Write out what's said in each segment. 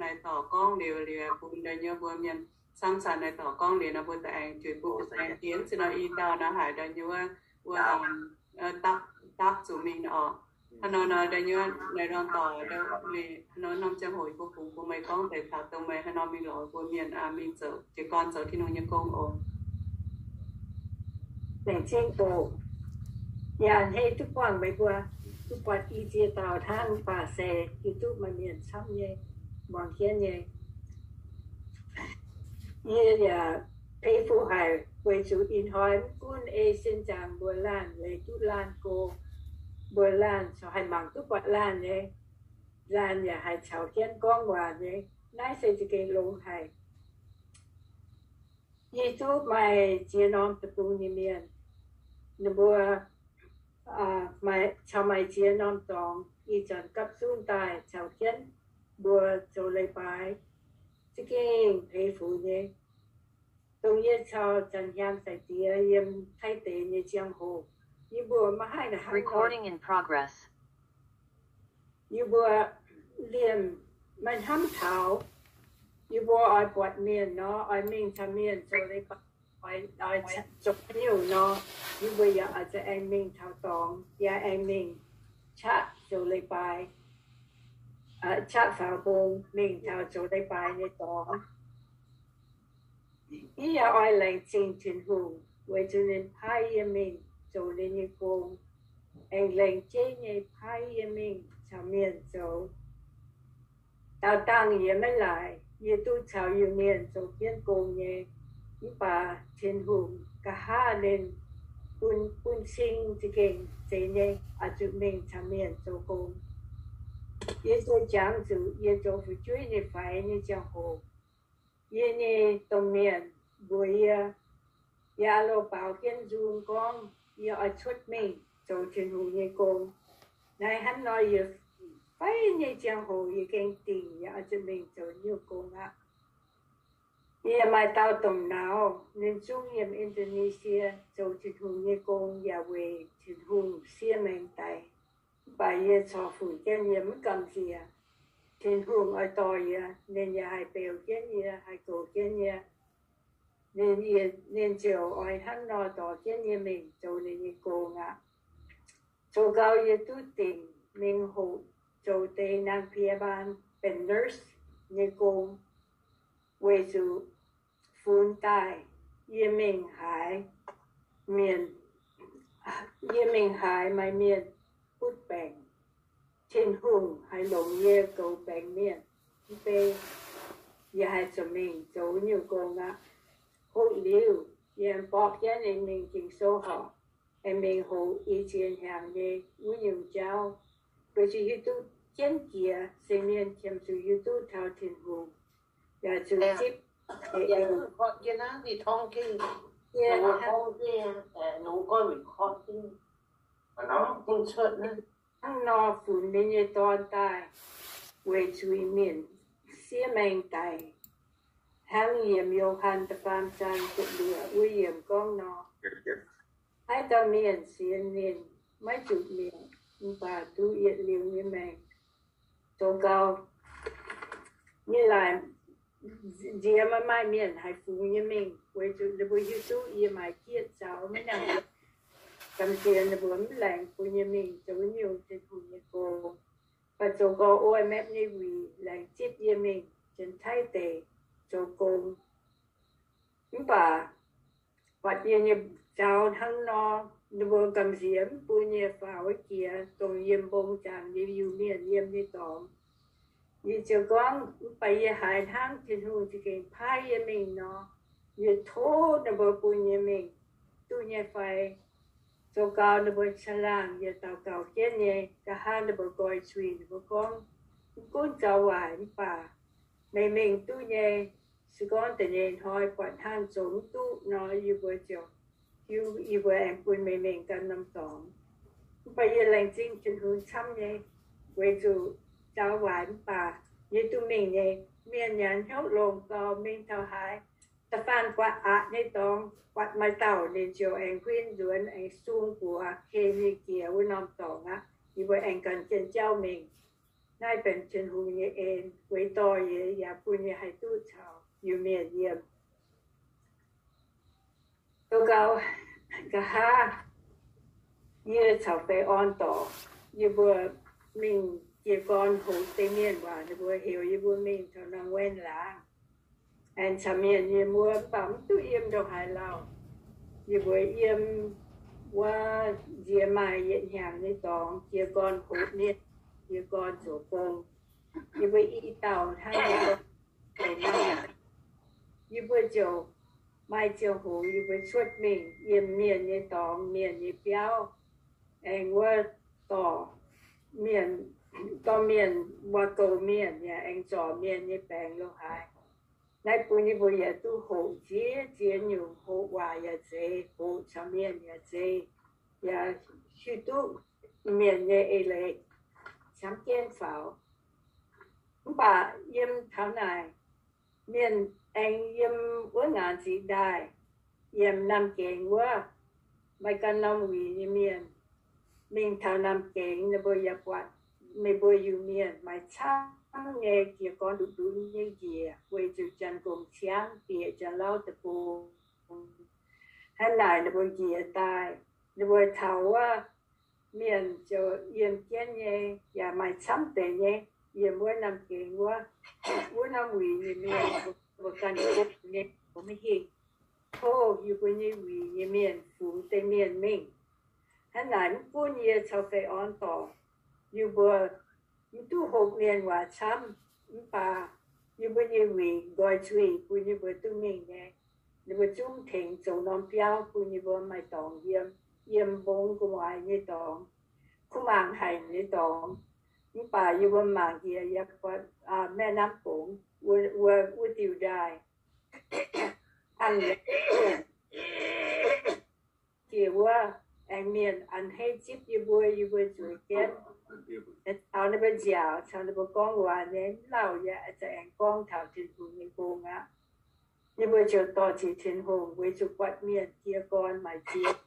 naaiv dorc gorngv liuz, liuz bun da'nyuov mbuo mienh camv caux naaiv dorc gorngv liuz nor, mbuo daaih aengx juix bun deix dien se nor i dauh nor haiz da'nyuov wuov dapv zuqc mingh oc. Hnangv nor nor da'nyuov naaiv norm dorc, haaix norm ziangh hoc yie mbuo kungx bun meih gorngv deix taux dongh meih haaix norm mingh lorz mbuo mienh mingh zoux jiez gorn zoux Tin-Hungh nyei gong oc. Laengz zingh oc. Yaac hneiv duqv buangh meih mbuo, duqv buatc i ziex dauh hnangv, mv baac se hiuv duqv maaih mienh camv nyei muangx jienv nyei. Yie yaac pei fu haic weic zuqc ih hnoi mv gunv ei sin zaangc mbuo laanh leiz duqv laanh go, mbuo laanh corc haih mangc duqv buatc laanh nyei. Laanh yaac haih caux jienv gorngv waac nyei. Naaiv se za'gengh longx haic. Yie duqv maaih ziex norm deic-bung nyei mienh, ninh mbuo maaih, caux maaih ziex norm dorngx ih zanc gapv zunv daaih caux jienv mbuo zoux leiz-baaix, za'gengh pei fu nyei. Dongh yie caux Janx-Hiaang sai-diex yiem Taiv deic nyei ziangh hoc, yie mbuo maiv haih naaic hnangv nor. Recording in progress. Yie mbuo liemh maiv hnamv taux. Yie mbuo oix buatc mienh nor, oix mingh caux mienh zoux leiz-baaix, oix zoux haaix nyungc nor, yie mbuo yaac oix zuqc aengx mingh taux dorngx, yaac aengx mingh qaqv zoux leiz-baaix, qaqv faaux mbong mingh taux zoux leiz-baaix nyei dorngx. Yie yaac oix laengz zingh Tin-Hungh weic zuqc ninh paaiv yie mingh zoux ninh nyei gong, aengx laengz jeiv nyei paaiv yie mingh caux mienh zoux. Daaux dangh yie maiv laaix, yie duqv caux Iu-Mienh zoux jienv gong nyei, mv baac Tin-Hungh nqa'haav ninh bun, bun cing za'gengh zeiz nyei, oix zuqc mingh caux mienh zoux gong. Yie se jangx zuqc yie zoux fu'jueiv nyei faix nyei ziangh hoc, yie nyei domh mienh mbuox yie, yaac loz-baaux jienv nzung gorngv yie oix cuotv mingh zoux Tin-Hungh nyei gong. Naaiv hnangv nor yie fai nyei ziangh hoc yie gengh dingc yie oix zuqc mingh zoux nyungc gong aqv. Yie maaih dauh domh nauz, ninh zungv yiem Indonesia zoux Tin-Hungh nyei gong yaac weic Tin-Hungh siev maengx daic. Mv baac yie corc funx jienv yie mv gamh nziex. Tin-Hungh oix dorh yie, ninh yaac haih beu jienv yie, haih goux jienv yie. Ninh, ninh ziouc oix hnangv nor dorh jienv yie mingh zoux ninh nyei gong aqv. Zoux gau yie duqv dingc mingh hoqc zoux deix นางพยาบาล, benx nurse nyei gong, weic zuqc funx daaih yie mingh haaix mienh, yie mingh haaix maaih mienh butv baengc, Tin-Hungh haih longc yie goux baengc mienh. Mv bei yie haih zuqc mingh zoux wuov nyungc gong aqv. Hoqc liuz, yie aengx borqv jienv aengx mingh Ging-Sou horpc, aengx mingh hoqc i ziex hnyangx nyei wuov nyungc jauv, weic zuqc hiuv duqv jienv jiex, se mienh qiemx zuqc hiuv duqv taux Tin-Hungh, yaac zuqc zipv hnangv nor funx ninh nyei dorn daaih, weic zuqc mienh siev maengx daic. Hnangv yiem Yo^han da'faam zaang ziepc luoqc wuov yiemc gorngv nor, haaix dauh mienh sienx ninh maiv zuqc mietc, mv baac duqv yietc liuz nyei maengx. Zoux gau, yie laaic nziex maaih maaih mienh haih fungx yie mingh, weic zuqc ninh mbuo hiuv duqv yie maaih jieqv zaux maiv nangc. Gamh nziex ninh mbuo mv laengz bun yie mingh zoux nyungc Tin-Hungh nyei gong. Baac zoux gau, ov, mepv nyei wuic laengz zipv yie mingh Janx-Taiv deic zoux gong. Mv baac buatc yie nyei zaux hnangv nor, ninh mbuo gamh nziex mv bun yie faaux wuov jiex dongh yiem mbong zaangc nyei Iu-Mienh yiem nyei dorngx. Yie ziouc gorngv, mv baac yie haiz hnangv Tin-Hungh za'gengh paaiv yie mingh nor, yie tov ninh mbuo bun yie mingh duqv nyei fai. Zoux gau ninh mbuo caangh laangh yie daux gaux jienv nyei, nqa'haav ninh mbuo nqoi zuiz, ninh mbuo gorngv, mv gunv zaux waaic mv baac meih mingh duqv nyei. Se gorngv da'nyeic hnoi buatc hnangv zoux mv duqv nor, yie mbuo ziouc hiuv, yie mbuo aengx bun meih mingh ganh norm dorngx. Mv baac yie laengz zingh Tin-Hungh camv nyei, weic zuqc zaux waaic mv baac yie duqv mingh nyei. Mienh yaac hnyouv longx gau, mingh taux haaix, da'faanh buatc aqc nyei dorngx, buatc maaih dauh ninh ziouc aengx huin nzuonx aengx sung buoz hei mingh jiex wuov norm dorngx aqv. Yie mbuo aengx ganh jienv jauv mingh. Naaiv benx Tin-Hungh nyei en, weic dorh yie yaac bun yie haih duqv caux Iu-Mienh yiem. Douz gau, nqa'haav yie caux Fei Orn dorc, yie mbuo mingh jiez gorn hoqc deix mienh waac, ninh mbuo heuc yie mbuo mingh taux Nong Wen laangz. Aengx caux mienh yiem wuov, mv baac mv duqv yiem ndongc haaix lauh. Yie mbuo yiem wuov nziex maaih yietc hnyangx nyei dorngx jiez gorn hoqc mienh, jiez gorn zoux gong. Yie mbuo i dauh hnangv nyei gong, yie mbuo ziouc maaih ziangh hoc yie mbuo cuotv mingh yiem mienh nyei dorngx, mienh nyei biauv, aengx wuov dorh mienh, dorh mienh mbuox goux mienh yaac aengx zorc mienh nyei baengc lo haaix. Naaiv bun yie mbuo yaac duqv hoqc ziex ziex nyungc, hoqc waac yaac zeiz, hoqc caux mienh yaac zeiz, yaac hiuv duqv mienh nyei eix leiz camv jienv faaux. Mv baac yiem taux naaic, mienh aengx yiem wuov ngaanc ziqc ndaaih, yiem Namh Gengx wuov, maaih ganh norm wuic nyei mienh mingh taux Namh Gengx, ninh mbuo yaac buatc meih mbuo Iu-Mienh maaih camv nyei jiez gorn nduqc nduqc nyei njiec weic zuqc Janx-Gomx ciangv bieqc Janx-Lauv deic-bung. Hnangv naaic ninh mbuo njiec daaih, ninh mbuo taux wuov mienh ziouc yiem jienv nyei, yaac maaih camv deix nyei, yiem wuov Namh Gengx wuov, wuov norm wuic nyei mienh, mbuo ganh nyei, mbuo maiv hingh. Tov yie mbuo nyei wuic nyei mienh fungx deix mienh mingh. Hnangv naaic mv gunv yie caux Fei Orn dorc, yie mbuo mv duqv hoqc mienh waac camv, mv baac yie mbuo nyei wuic nqoi zuiz bun yie mbuo duqv mingh nyei. Ninh mbuo zungv tengx zoux norm biauv bun yie mbuo maaih dorngx yiem, yiem mbong gu'nguaaic nyei dorngx, kuv mangc haic nyei dorngx. Mv baac yie mbuo mangc njiec yaac buatc แม่น้ำโขง wuov, wuov diuh ndaaih. Hnangv jiex wuov, aengx mienh a'hneiv zipv yie mbuo, yie mbuo zueiz jienv. Caux ninh mbuo nziaauc, caux ninh mbuo gorngv waac nyei, mv lauh yaac za'gengh gorngv taux Tin-Hungh nyei gong aqv. Yie mbuo ziouc dorh ziqc Tin-Hungh weic zuqc buatc mienh jiez gorn maaih ziex,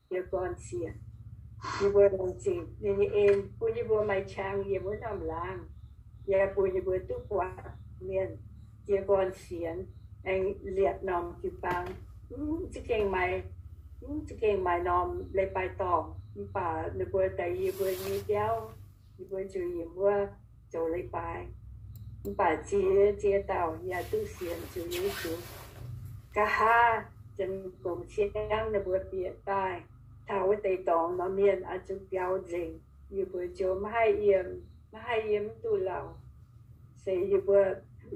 jiez gorn sienx. Yie mbuo laengz zingh ninh nyei en bun yie mbuo maaih qangx yiem wuov norm laangz, yaac bun yie mbuo duqv buatc mienh jiez gorn sienx, aengx liepc norm jiu-baang. Mv za'gengh maaih, mv za'gengh maaih norm leiz-baaix dorngh, mv baac ninh mbuo daix yie mbuo nyei biauv, yie mbuo ziouc yiem wuov zoux leiz-baaix. Mv baac ziex ziex dauh yaac duqv sienx zuqc Yesu. Nqa'haav Janx-Gomx ciangv ninh mbuo bieqc daaih taux wuov deix dorngx nor, mienh oix zuqc biaux nzengc. Yie mbuo ziouc maiv haih yiem, maiv haih yiem mv duqv lauh. Se yie mbuo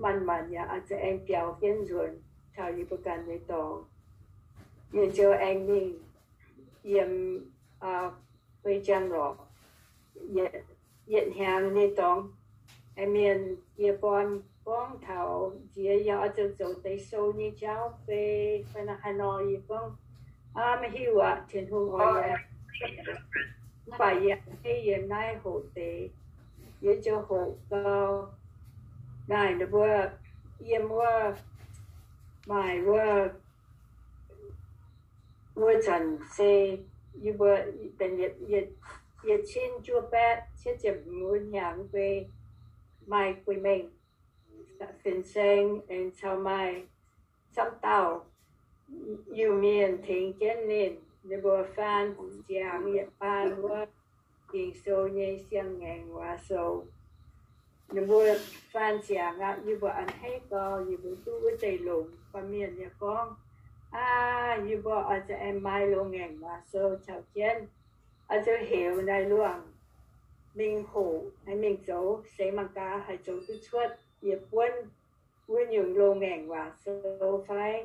manc-manc yaac oix zuqc aengx biaux jienv nzuonx taux yie mbuo ganh nyei dorngx. Yie ziouc aengx mingh yiem Fei Jang lorqc. Yietc hnyangx nyei dorngx, aengx mienh jiez gorn gorngv taux nziex yaac oix zuqc zoux deix sou nyei jauv fai, fai haaix nor yie gorngv, aa, maiv hiuv aqv, Tin-Hungh oix yie. Mv baac yie a'hneiv yiem naaiv hoqc deix, yie ziouc hoqc gau. Naaic ninh mbuo yiem wuov, maaih wuov, wuov zanc se yie mbuo benx yietc, yietc cin juov baeqv cietv ziepc hmz hnyangx fai, maaih gu'nyuoz mengh fin-saeng aengx caux maaih camv dauh Iu-Mienh tengx jienv ninh. Ninh mbuo faan ziangx yietc baan wuov Ging-Sou nyei siang-ngaengc waac sou. Ninh mbuo faan ziangx aqv, yie mbuo a'hneiv gau, yie mbuo duqv wuov deix longx. Baamh mienh yaac gorngv, aa, yie mbuo oix zuqc aengx maaih loz-ngaengc waac sou caux jienv, oix zuqc heuc naaiv luangh mingh hoqc, mingh zoux, seix mangc gaax haih zoux duqv cuotv yietc buonv wuov nyungc loz-ngaengc waac sou fai.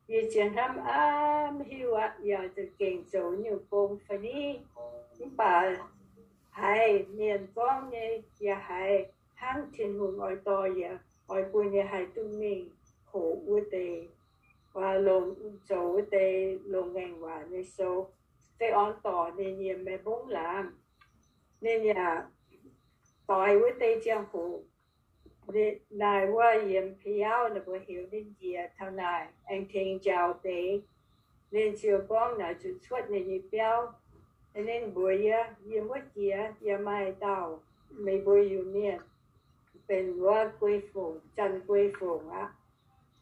Yie ziouc hnamv, aa, maiv hiuv aqv, yaac zuqc gengh zoux nyungc gong fai ni. Mv baac haiz mienh gorngv nyei yaac haiz hnangv Tin-Hungh oix dorh yie, oix bun yie haih duqv mingh hoqc wuov deix, zoux wuov deix loz-ngaengc waac nyei sou. Fei Orn dorc ninh yiem Mae Mbong laangz, ninh yaac doix wuov deix ziangh hoc, naaiv wuov yiem Pei Yauv ninh mbuo heuc ninh njiec taux naaic aengx tengx njaaux deix. Ninh ziouc gorngv naaic zuqc cuotv ninh nyei biauv. Ninh mbuox yie, yiem wuov jiex yaac maaih dauh meih mbuo Iu-Mienh benx wuov guei fongc, Janx guei fongc aqv.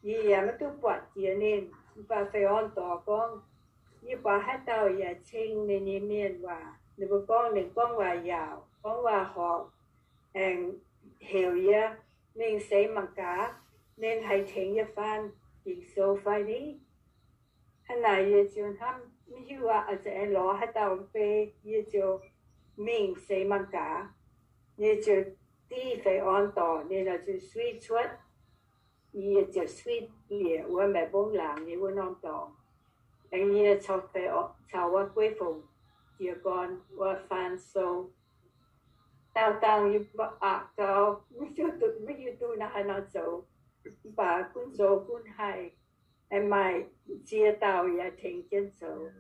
Yie yaac maiv duqv buatc jiex ninh, mv baac feix orn dorc gorngv, yie buatc haaix dauh yaac ceng ninh nyei mienh waac, ninh mbuo gorngv ninh gorngv waac yaauc, gorngv waac horpc, aengx heuc yie mingh seix mangc gaax, ninh haih tengx yie faan Ging-Sou fai ni. Hnangv naaic yie ziouc hnamv maiv hiuv aqv, aengx lorz haaix dauh mv bei, yie ziouc mingh seix mangc gaax. Yie ziouc div feix orn dorc, ninh ziouc suiv cuotv. Yie ziouc suiv liec wuov maeqc mbong laangz nyei wuov norm dorngx. Aengx yie caux wuov guei fongc jiez gorn wuov faan sou. Daauh dangh yie mbuo aqc gau, maiv hiuv duqv naaiv haaix nor zoux, mv baac gunv zoux gunv haih, aengx maaih ziex dauh yaac tengx jienv zoux,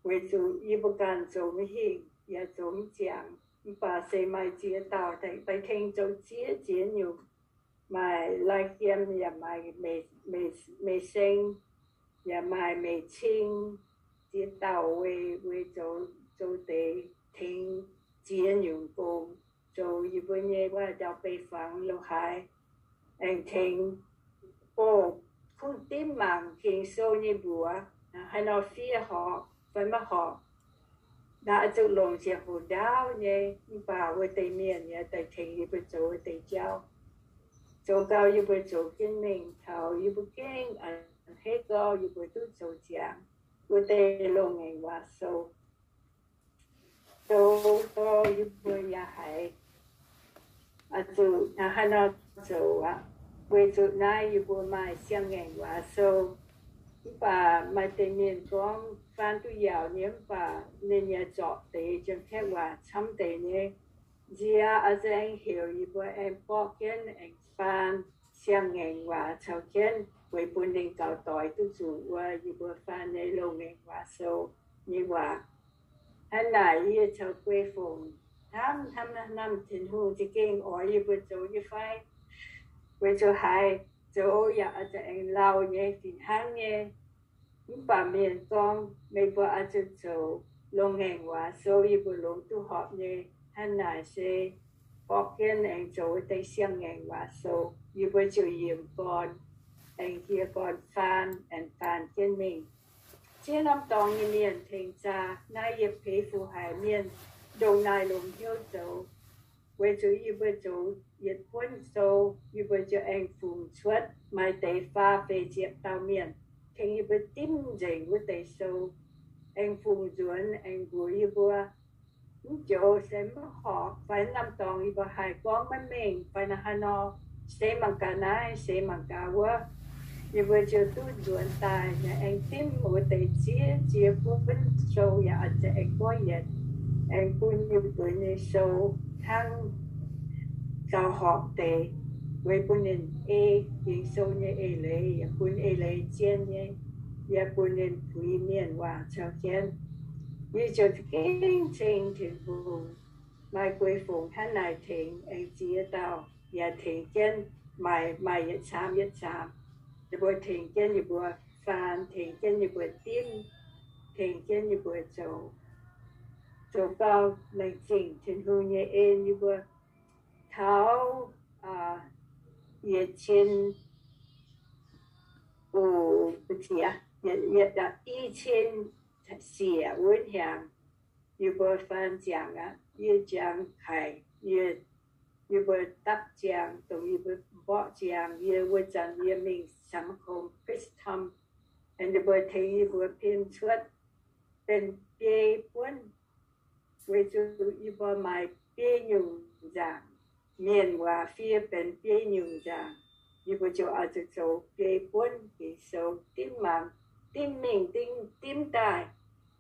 weic zuqc yie mbuo ganh zoux maiv hingh yaac zoux mv ziangx. Mv baac se maaih ziex dauh daaih tengx zoux ziex ziex nyungc. Maaih lai-giem yaac maaih, meih seng yaac maaih, meih cing, ziex dauh weic, weic zoux, zoux deix tengx ziex nyungc gong, zoux yie mbuo nyei wuov ndau-beih fangx lo haaix, aengx tengx bouh kuv dimv mangc Ging-Sou nyei mbuox, haaix nor fiev horpc fai maiv horpc. Naaiv zuqc longc ziangh hoc ndaauv nyei, mv baac wuov deix mienh yaac daaih tengx yie mbuo zoux wuov deix jauv. Zoux gau yie mbuo zoux jienv mingh taux yie mbuo gengh a'hneiv gau yie mbuo duqv zoux ziangx wuov deix loz-ngaengc waac sou. Zoux gau yie mbuo yaac haiz zuqc haaix nor zoux aqv. Weic zuqc naaiv yie mbuo maaih siang-ngaengc waac sou, mv baac maaih deix mienh gorngv faan duqv yaauc nyei, mv baac ninh yaac zorpc deix jiem-kaeqv waac camv deix nyei. Nziex oix zuqc aengx heuc yie mbuo aengx borqv jienv aengx faan siang-ngaengc waac caux jienv, weic bun ninh gaux doix duqv zuqc wuov yie mbuo faan nyei loz-ngaengc waac sou nyei waac. Hnangv naaic yie caux guei fongc hnamv hnamv hnamv, Tin-Hungh za'gengh oix yie mbuo zoux nyei fai? Weic zuqc haaix zoux yaac oix zuqc aengx lauh nyei, fih hnangv nyei. Mv baac mienh gorngv, meih mbuo oix zuqc zoux loz-ngaengc waac sou, yie mbuo longx duqv horpc nyei. Hnangv naaic se borqv jienv aengx zoux wuov deix siang-ngaengc waac sou, yie mbuo ziouc yiemc gorn, aengx hieh gorn faan, aengx faan jienv mingh. Ziex norm dorngx nyei mienh tengx zaah. Naaiv yie peix fuc haic, mienh ndongc naaic longc hnyouv zoux. Weic zuqc yie mbuo zoux yietc buonv sou, yie mbuo ziouc aengx fungx cuotv maaih deix faah feix ziepc dauh mienh tengx yie mbuo dimv nzengc wuov deix sou, aengx fungx nzuonx, aengx mbuox yie mbuo, mv joux se maiv horpc fai norm dorngx yie mbuo haih gorngv maiv mengh fai naaiv haaix nor, seix mangc gaax naaiv, seix mangc gaax wuov. Yie mbuo ziouc duqv nzuonx daaih, aengx dimv wuov deix ziex ziex buonv sou yaac oix zuqc aengx gorngv yienc, aengx bun yie mbuo nyei sou hnangv gauh horpc deix, weic bun ninh ei Ging-Sou nyei eix leiz, yaac bun eix leiz zien nyei, yaac bun ninh puix mienh waac caux jienv. Yie ziouc za'gengh ceng Tin-Hungh, maaih guei fongc hnangv naaic tengx aengx ziex dauh yaac tengx jienv, maaih, maaih yietc caamx yietc caamx, yie mbuo tengx jienv yie mbuo faan, tengx jienv yie mbuo dimv, tengx jienv yie mbuo zoux. Zoux gau, laengz zingh Tin-Hungh nyei en, yie mbuo taux yietc cin i cin siec wuov hnyangx, yie mbuo faan ziangx aqv. Yie ziangx haic, yie, yie mbuo dapv ziangx, dongh yie mbuo mborqv ziangx, yie wuov zanc yie mingh สังคมคริสต์ธรรม, yie mbuo tengx yie mbuo pin cuotv benx biei buonv, weic zuqc yie mbuo maaih biei nyungc nzaangc. Mienh waac fiev benx biei nyungc nzaangc, yie mbuo ziouc oix zuqc zoux biei buonv Ging-Sou, dimv mangc, dimv mingh, dimv, dimv daaih,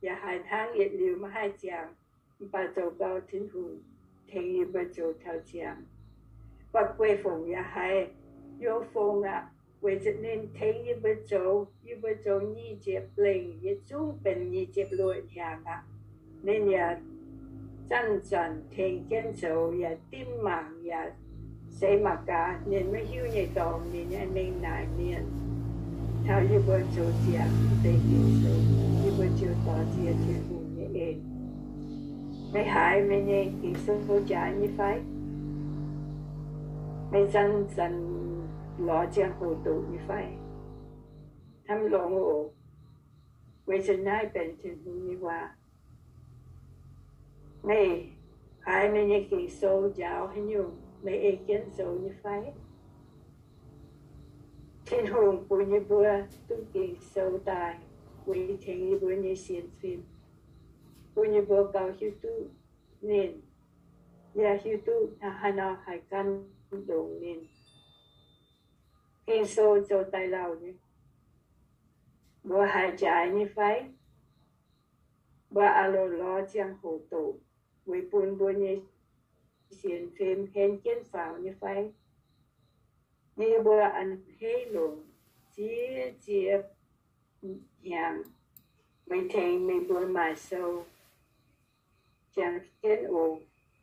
yaac haiz hnangv yietc liuz maiv haih ziangx. Mv baac zoux gau Tin-Hungh tengx yie mbuo zoux taux ziangx. Mv baac guei fongc yaac haiz, Youc Fongc aac, weic zuqc ninh tengx yie mbuo zoux, yie mbuo zoux nyic ziepc lengh, yietc zungv benx nyic ziepc luoqc hnyangx aqv. Ninh yaac zanc-zanc tengx jienv zoux, yaac dimv mangc, yaac seix mangc gaax ninh maiv hiuv nyei dorngx, ninh nyei mengh naaic mienh. Taux yie mbuo zoux ziangx deix Ging-Sou, yie mbuo ziouc dorh ziex Tin-Hungh nyei en. Meih haiz meih nyei Ging-Sou jaaix nyei fai? Meih zanc-zanc lorz ziangh hoc doqc nyei fai? Hnamv longx oc. Weic zuqc naaiv benx Tin-Hungh nyei waac. Meih haiz meih nyei Ging-Sou njaaux haaix nyungc, meih ei jienv zoux nyei fai? Tin-Hungh bun yie mbuo duqv Ging-Sou daaih weic tengx yie mbuo nyei sienx fim, bun yie mbuo gauh hiuv duqv ninh, yaac hiuv duqv haaix nor haih gan longx ninh. Ging-Sou zoux daaih lauh nyei. Mbuo haih jaaix nyei fai? Mbuo aah loc lorz ziangh hoc doqc weic bun mbuo nyei sienx fim henv jienv faaux nyei fai? Yie mbuo a'hneiv longc ziex ziex hnyangx weic tengx meih mbuo maaic sou. Jangx jienv oc.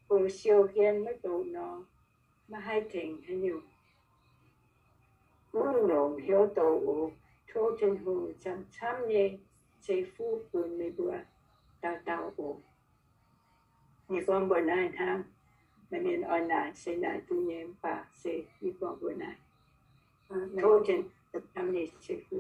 Hungh siou hien maiv doqc nor, maiv haih tengx haaix nyungc. Gunv longc hnyouv doqc oc. Tov Tin-Hungh camv-camv nyei ceix fuqv bun meih mbuo dauh dauh oc. Yie gorngv mbuox naaiv hnangv. Maaih mienh oix naaic se naaic duqv nyei, mv baac se yie gorngv mbuox naaiv. Tov Tin-Hungh camv-camv nyei ceix fuqv.